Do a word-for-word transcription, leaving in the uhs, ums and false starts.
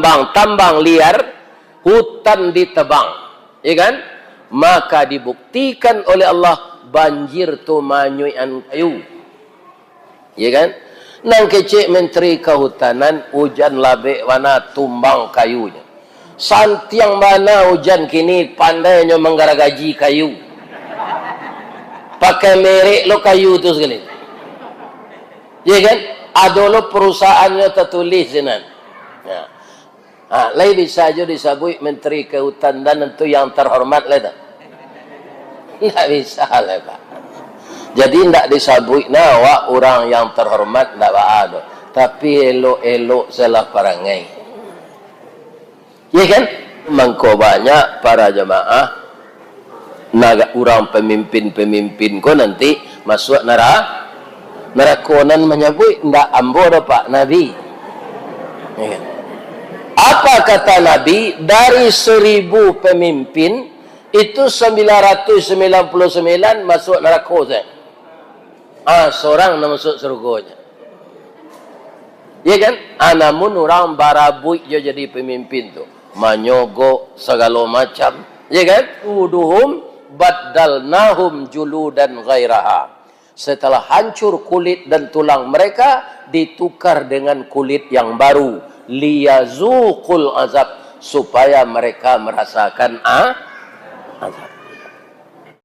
Tambang, tambang liar, hutan ditebang, ya kan? Maka dibuktikan oleh Allah, banjir tu manyuikan kayu. Ya kan? Nan kecek Menteri Kehutanan, ujan labek bana tumbang kayunyo. Santiang bana ujan kini, pandainyo manggaragaji kayu. Pakai merek lo kayu tu sakali. Ya kan? Ado lo perusahaannyo tatulih sinan. Ya. Ha, lai bisa jo disabuik Menteri Kehutanan tu yang terhormat lai tu? Ndak bisa lai, Pak. Jadi, ndak disabuik nah awak urang yang terhormat, ndak baa doh. Tapi elok-elok salah parangai. Ya kan? Mangko banyak para jamaah Nah, urang pamimpin-pamimpin ko nanti masuak nara-, narako. Nan manyabuik ndak ambo doh, Pak, Nabi. Ya kan? Apa kata Nabi, dari seribu pamimpin, itu sembilan ratus sembilan puluh sembilan masuak narako sajo. Ah, sorang nan masuak sarugo nyo. Ya kan? Ah, namun urang barabuik jo jadi pamimpin tu. Manyogok, sagalo macam. Ya kan? Uduhum baddalnahum juludan ghairaha. Setelah hancur kulit dan tulang mereka, ditukar dengan kulit yang baru. Liyazuqul azab, supaya mereka merasakan a-, azab.